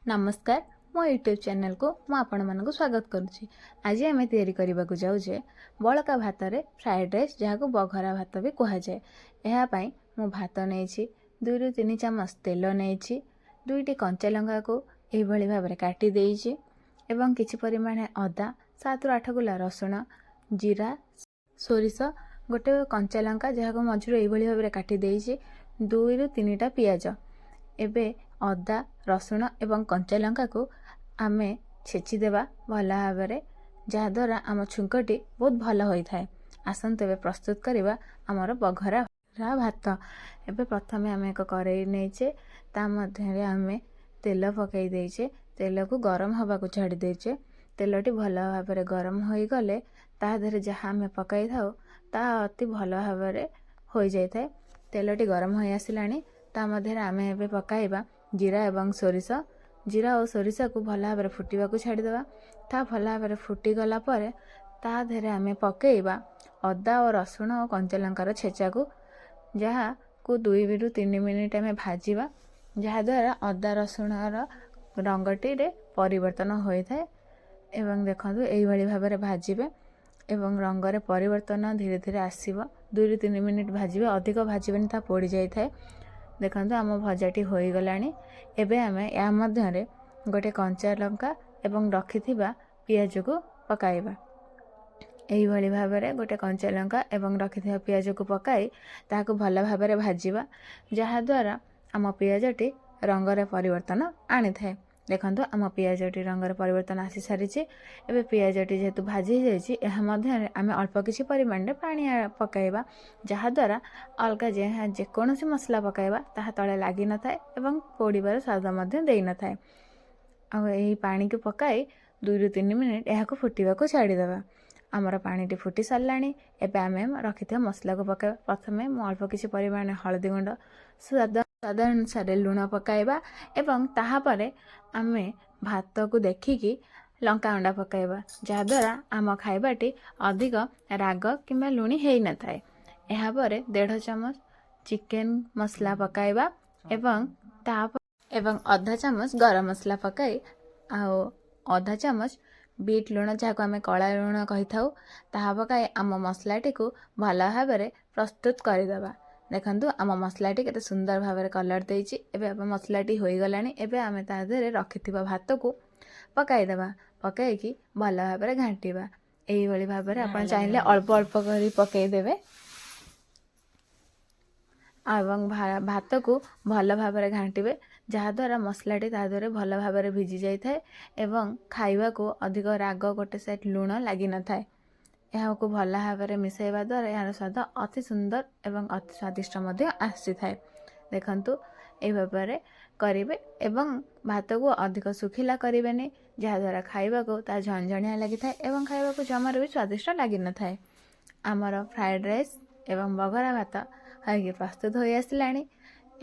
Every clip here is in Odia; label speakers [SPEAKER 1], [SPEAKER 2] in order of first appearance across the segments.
[SPEAKER 1] ନମସ୍କାର, ମୋ ୟୁଟ୍ୟୁବ୍ ଚ୍ୟାନେଲକୁ ମୁଁ ଆପଣମାନଙ୍କୁ ସ୍ୱାଗତ କରୁଛି। ଆଜି ଆମେ ତିଆରି କରିବାକୁ ଯାଉଛେ ବଳକା ଭାତରେ ଫ୍ରାଏଡ଼୍ ରାଇସ୍, ଯାହାକୁ ବଘରା ଭାତ ବି କୁହାଯାଏ। ଏହା ପାଇଁ ମୁଁ ଭାତ ନେଇଛି, 2ରୁ 3 ଚାମଚ ତେଲ ନେଇଛି, ଦୁଇଟି କଞ୍ଚା ଲଙ୍କାକୁ ଏହିଭଳି ଭାବରେ କାଟି ଦେଇଛି ଏବଂ କିଛି ପରିମାଣ ଅଦା, 7ରୁ 8 କୁଲା ରସୁଣ, ଜିରା, ସୋରିଷ, ଗୋଟେ କଞ୍ଚା ଲଙ୍କା ଯାହାକୁ ମଝିରୁ ଏଇଭଳି ଭାବରେ କାଟି ଦେଇଛି, 2ରୁ 3ଟା ପିଆଜ। ଏବେ ଅଦା, ରସୁଣ ଏବଂ କଞ୍ଚା ଲଙ୍କାକୁ ଆମେ ଛେଚିଦେବା ଭଲ ଭାବରେ, ଯାହାଦ୍ୱାରା ଆମ ଛୁଙ୍କଟି ବହୁତ ଭଲ ହୋଇଥାଏ। ଆସନ୍ତୁ, ଏବେ ପ୍ରସ୍ତୁତ କରିବା ଆମର ବଘରା ଭାତ। ଏବେ ପ୍ରଥମେ ଆମେ ଏକ କରେଇ ନେଇଛେ। ତା ମଧ୍ୟରେ ଆମେ ତେଲ ପକାଇ ଦେଇଛେ। ତେଲକୁ ଗରମ ହେବାକୁ ଛାଡ଼ି ଦେଇଛେ। ତେଲଟି ଭଲ ଭାବରେ ଗରମ ହୋଇଗଲେ ତା ଦେହରେ ଯାହା ଆମେ ପକାଇଥାଉ, ତାହା ଅତି ଭଲ ଭାବରେ ହୋଇଯାଇଥାଏ। ତେଲଟି ଗରମ ହୋଇ ଆସିଲାଣି। ତା ମଧ୍ୟରେ ଆମେ ଏବେ ପକାଇବା ଜିରା ଏବଂ ସୋରିଷ। ଜିରା ଓ ସୋରିଷକୁ ଭଲ ଭାବରେ ଫୁଟିବାକୁ ଛାଡ଼ିଦେବା। ତାହା ଭଲ ଭାବରେ ଫୁଟିଗଲା ପରେ ତା ଦେହରେ ଆମେ ପକାଇବା ଅଦା ଓ ରସୁଣ ଓ କଞ୍ଚା ଲଙ୍କାର ଛେଚାକୁ, ଯାହାକୁ 2ରୁ 3 ମିନିଟ୍ ଆମେ ଭାଜିବା, ଯାହାଦ୍ୱାରା ଅଦା ରସୁଣର ରଙ୍ଗଟିରେ ପରିବର୍ତ୍ତନ ହୋଇଥାଏ। ଏବଂ ଦେଖନ୍ତୁ, ଏଇଭଳି ଭାବରେ ଭାଜିବେ ଏବଂ ରଙ୍ଗରେ ପରିବର୍ତ୍ତନ ଧୀରେ ଧୀରେ ଆସିବ। 2ରୁ 3 ମିନିଟ୍ ଭାଜିବେ, ଅଧିକ ଭାଜିବେନି, ତାହା ପୋଡ଼ି ଯାଇଥାଏ। ଦେଖନ୍ତୁ, ଆମ ଭଜାଟି ହୋଇଗଲାଣି। ଏବେ ଆମେ ଏହା ମଧ୍ୟରେ ଗୋଟେ କଞ୍ଚା ଲଙ୍କା ଏବଂ ରଖିଥିବା ପିଆଜକୁ ପକାଇବା। ଏଇଭଳି ଭାବରେ ଗୋଟେ କଞ୍ଚା ଲଙ୍କା ଏବଂ ରଖିଥିବା ପିଆଜକୁ ପକାଇ ତାହାକୁ ଭଲ ଭାବରେ ଭାଜିବା, ଯାହାଦ୍ୱାରା ଆମ ପିଆଜଟି ରଙ୍ଗରେ ପରିବର୍ତ୍ତନ ଆଣିଥାଏ। ଦେଖନ୍ତୁ, ଆମ ପିଆଜଟି ରଙ୍ଗରେ ପରିବର୍ତ୍ତନ ଆସିସାରିଛି। ଏବେ ପିଆଜଟି ଯେହେତୁ ଭାଜି ହେଇଯାଇଛି, ଏହା ମଧ୍ୟରେ ଆମେ ଅଳ୍ପ କିଛି ପରିମାଣରେ ପାଣି ପକାଇବା, ଯାହାଦ୍ୱାରା ଅଲଗା ଯେକୌଣସି ମସଲା ପକାଇବା ତାହା ତଳେ ଲାଗିନଥାଏ ଏବଂ ପୋଡ଼ିବାର ସ୍ୱାଦ ମଧ୍ୟ ଦେଇନଥାଏ। ଆଉ ଏହି ପାଣିକୁ ପକାଇ 2ରୁ 3 ମିନିଟ୍ ଏହାକୁ ଫୁଟିବାକୁ ଛାଡ଼ିଦେବା। ଆମର ପାଣିଟି ଫୁଟି ସାରିଲାଣି। ଏବେ ଆମେ ରଖିଥିବା ମସଲାକୁ ପକାଇବା। ପ୍ରଥମେ ମୁଁ ଅଳ୍ପ କିଛି ପରିମାଣରେ ହଳଦୀ ଗୁଣ୍ଡ, ସ୍ୱାଦ ଅନୁସାରେ ଲୁଣ ପକାଇବା ଏବଂ ତାହାପରେ ଆମେ ଭାତକୁ ଦେଖିକି ଲଙ୍କା ଗୁଣ୍ଡ ପକାଇବା, ଯାହାଦ୍ୱାରା ଆମ ଖାଇବାଟି ଅଧିକ ରାଗ କିମ୍ବା ଲୁଣି ହେଇନଥାଏ। ଏହାପରେ ଦେଢ଼ ଚାମଚ ଚିକେନ୍ ମସଲା ପକାଇବା ଏବଂ ଅଧା ଚାମଚ ଗରମ ମସଲା ପକାଇ ଆଉ ଅଧା ଚାମଚ ବିଟ୍ ଲୁଣ, ଯାହାକୁ ଆମେ କଳା ଲୁଣ କହିଥାଉ, ତାହା ପକାଇ ଆମ ମସଲାଟିକୁ ଭଲ ଭାବରେ ପ୍ରସ୍ତୁତ କରିଦେବା। ଦେଖନ୍ତୁ, ଆମ ମସଲାଟି କେତେ ସୁନ୍ଦର ଭାବରେ କଲର୍ ଦେଇଛି। ଏବେ ଆମ ମସଲାଟି ହୋଇଗଲାଣି। ଏବେ ଆମେ ତା ଦେହରେ ରଖିଥିବା ଭାତକୁ ପକାଇଦେବା। ପକାଇକି ଭଲ ଭାବରେ ଘାଣ୍ଟିବା। ଏଇଭଳି ଭାବରେ ଆପଣ ଚାହିଁଲେ ଅଳ୍ପ ଅଳ୍ପ କରି ପକାଇଦେବେ ଏବଂ ଭାତକୁ ଭଲ ଭାବରେ ଘାଣ୍ଟିବେ, ଯାହାଦ୍ୱାରା ମସଲାଟି ତା ଦେହରେ ଭଲ ଭାବରେ ଭିଜି ଯାଇଥାଏ ଏବଂ ଖାଇବାକୁ ଅଧିକ ରାଗ, ଗୋଟେ ସାଇଡ଼୍ ଲୁଣ ଲାଗିନଥାଏ। ଏହାକୁ ଭଲ ଭାବରେ ମିଶାଇବା ଦ୍ୱାରା ଏହାର ସ୍ୱାଦ ଅତି ସୁନ୍ଦର ଏବଂ ଅତି ସ୍ୱାଦିଷ୍ଟ ମଧ୍ୟ ଆସିଥାଏ। ଦେଖନ୍ତୁ, ଏହି ଭାବରେ କରିବେ ଏବଂ ଭାତକୁ ଅଧିକ ଶୁଖିଲା କରିବେନି, ଯାହାଦ୍ୱାରା ଖାଇବାକୁ ତାହା ଝଣଝଣିଆ ଲାଗିଥାଏ ଏବଂ ଖାଇବାକୁ ଜମାରୁ ବି ସ୍ୱାଦିଷ୍ଟ ଲାଗିନଥାଏ। ଆମର ଫ୍ରାଏଡ଼୍ ରାଇସ୍ ଏବଂ ବଘରା ଭାତ ହୋଇକି ପ୍ରସ୍ତୁତ ହୋଇ ଆସିଲାଣି।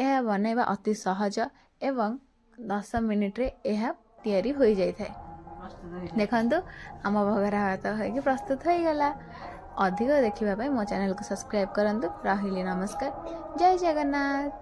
[SPEAKER 1] ଏହା ବନାଇବା ଅତି ସହଜ ଏବଂ 10 ମିନିଟରେ ଏହା ତିଆରି ହୋଇଯାଇଥାଏ। ଦେଖନ୍ତୁ, ଆମ ବଘରା ଭାତ ହୋଇକି ପ୍ରସ୍ତୁତ ହୋଇଗଲା। ଅଧିକ ଦେଖିବା ପାଇଁ ମୋ ଚ୍ୟାନେଲକୁ ସବସ୍କ୍ରାଇବ୍ କରନ୍ତୁ। ରହିଲି, ନମସ୍କାର, ଜୟ ଜଗନ୍ନାଥ।